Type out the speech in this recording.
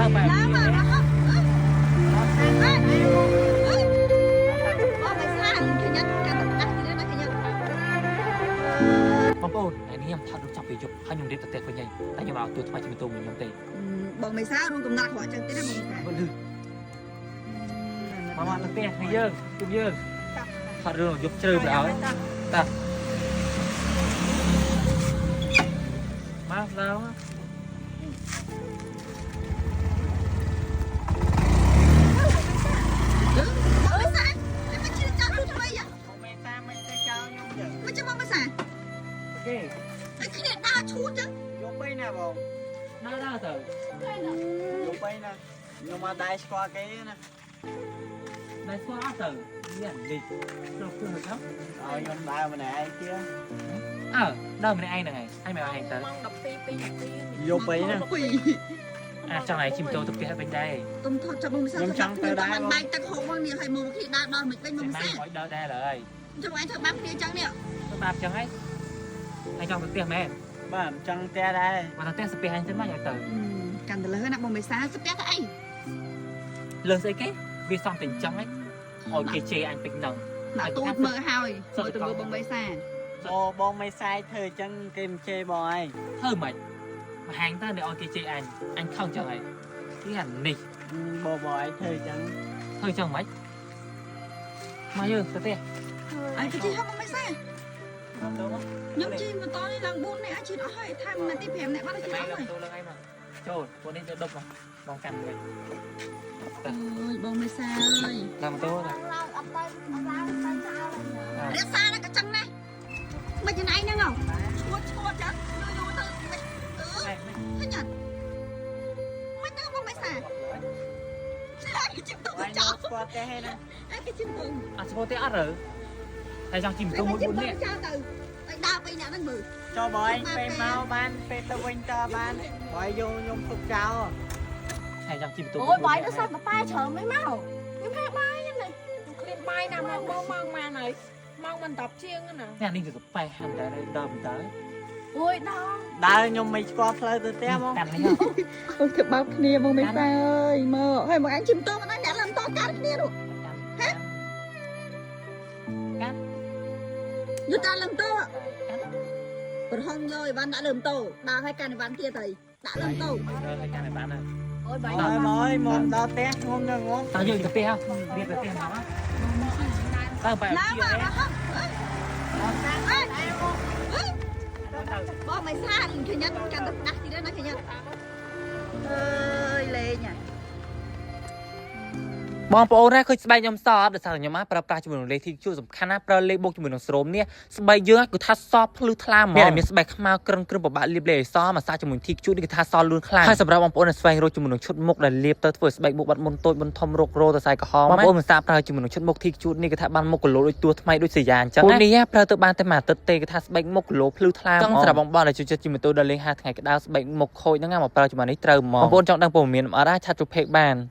ទៅបែប ឡើងមករហូតអើអើបងមិនស្អាតឃើញកាន់តែដាស់ទៀតណាឃើញ បងប្អូនថ្ងៃនេះខ្ញុំថតរូបចាប់ពីយប់ហើយខ្ញុំរៀបទៅផ្ទះវិញហើយតែខ្ញុំអត់ទួថ្មីជាមួយទូមួយខ្ញុំទេ បងមេសារួមកំណត់គាត់ចឹងទេណាបងមេសា មើលលឺមកមកទៅផ្ទះនេះយើងជុំយើងថតរឿងយប់ជ្រៅទៅឲ្យតាមកឡើង បងមេសាមិនជឿចាំទូថ្មី បងមេសាមិនទៅចោលខ្ញុំចឹង មិនចាំបងមេសា គេ តែគ្នាដើរឈូចឹង យកបីណាបង ដើរដើរទៅ យកបីណាខ្ញុំមកដែរស្គាល់គេណា ដើរស្គាល់អត់ទៅនេះអានេះគ្រប់គឺហ្នឹង ឲ្យខ្ញុំដើរម្នាក់ឯងទៀត អើដើរម្នាក់ឯងហ្នឹងឯងឯងមិនឲ្យឯងទៅ ម៉ោង12 2នាទី យកបីណា ពី អាចចង់ឲ្យជិះម៉ូតូទៅផ្ទះវិញដែរ ទុំថតចាំបងមេសាបានបែកទឹកហូបមកនេះឲ្យមកគ្នាដើរដល់មិនវិញបងមេសា ឲ្យដើរដែរឡើយ ចាំឯងធ្វើបាបគ្នាចឹងនេះ ទៅបាបចឹងហើយឯងចង់ទៅផ្ទះមែន បាទចង់ផ្ទះដែរ មកទៅផ្ទះស្ពះអញទៅមកឲ្យទៅ កាន់តែលើណាបងមេសាស្ពះទៅអី លើស្អីគេវាសំតែអញ្ចឹងឯងឲ្យគេជេរអញពេញហ្នឹង ណាទូចមើលហើយមើលទៅមើលបងមេសា អូបងមេសាយធ្វើអញ្ចឹងគេមិនជេរបងឯង ធ្វើម៉េចមកហាងតើអ្នកឲ្យគេជេរអញអញខឹងចឹងហើយគេអានេះ បងបងឯងធ្វើអញ្ចឹង ធ្វើចឹងម៉េចមកយើងទៅផ្ទះ អញទៅជិះហ៎បងមេសា ទៅមក ខ្ញុំជិះម៉ូតូនេះឡើង4នាក់ជិះអស់ហើយថែមនាទី5នាក់បាត់ជិះអស់ហើយ ទៅលើឯងមកចូលពួកនេះទៅដប់មកបងកាន់វិញ អើយបងមេសាអើយ ឡើងម៉ូតូទៅ ឡើងអត់ទៅអត់ឡើងទៅចោលហើយ រក្សាដល់ក៏ចឹងដែរមិនយ៉ាងឯងហ្នឹងហ៎ឈួតឈួតចឹងយូរយូរទៅមិនអឺឃើញអត់មិនទៅបងមេសាគេជិះទៅ បង ចោល ស្គាល់ផ្ទះឯណា គេជិះទៅ អត់ស្គាល់ទេអត់រើហើយចង់ជិះម៉ូតូមួយ ជិះ 4 នាក់ ទៅចោលទៅឲ្យដើរไปអ្នកហ្នឹងមើល ចូលបងឯងពេលមកបានពេលទៅវិញតបានបងយកខ្ញុំទុកចោល ហើយចង់ជិះម៉ូតូ អូយបាយទៅសាប់ប៉ាច្រើនមិនមកខ្ញុំហែបាយហ្នឹងខ្ញុំឃ្លានបាយណាមកមកម៉ោងម៉ានហើយម៉ោងមិន10ជាងណា នេះនេះគឺប៉ែហាំតែដើមតើ អូយដល់ ដើរខ្ញុំមិនស្គាល់ផ្លូវទៅផ្ទះហ្មង កាន់នេះ អូធ្វើបាបគ្នាបងមេសាអើយមើលហើយមកអញជិះម៉ូតូមកដល់អ្នកឡើងម៉ូតូកាត់គ្នានោះ កាន់ យូរតាឡើងម៉ូតូប្រហងយកអីវ៉ាន់ដាក់លើម៉ូតូដើរឲ្យកាន់អីវ៉ាន់ទៀតហើយដាក់លើម៉ូតូ ដើរឲ្យកាន់ឲ្យបានហើយ អូយបាយ បងអើយមកដល់ផ្ទះងំនៅងំ តើយើងទៅផ្ទះរៀបទៅផ្ទះមកតើបែប ឡើង ជា មករហូតអើបងមិនស្អាតឃើញកាន់តែដាស់ទៀតណាឃើញអើយលេងហ่ะ បងប្អូនណាឃើញស្បែកខ្ញុំសអត់ដោយសារខ្ញុំប្រើប្រាស់ជាមួយនឹងលេខធីជួសំខាន់ណាប្រើលេខបុកជាមួយនឹងស្រោមនេះស្បែកយើងគឺថាសភ្លឺថ្លាហ្មងមានស្បែកខ្មៅក្រឹងក្រឹងពិបាកលាបលេខឲ្យសមកសាជាមួយធីជួនេះគឺថាសលឿនខ្លាំងហើយសម្រាប់បងប្អូនដែលស្វែងរកជាមួយនឹងឈុតមុខដែលលាបទៅធ្វើឲ្យស្បែកមុខបាត់មុនតូចមុនធំរករោទៅសាយក្រហមបងប្អូនមិនសាប្រើជាមួយនឹងឈុតមុខធីជួនេះគឺថាបានមុខគីឡូដូចទួថ្មីដូចសយាអញ្ចឹងពួកនេះប្រើទៅបានតែមួយអាទិត្យទេគឺថាស្បែកមុខគីឡូភ្លឺថ្លាចង់សម្រាប់បងប្អូនដែលចូលចិត្តជាមួយទូដល់លេងហាថ្ងៃក្តៅស្បែកមុខខូចហ្នឹងមកប្រើជាមួយនេះត្រូវហ្មងបងប្អូនចង់ដឹងព័ត៌មានអត់អាចឆាតជួបពេកបាន។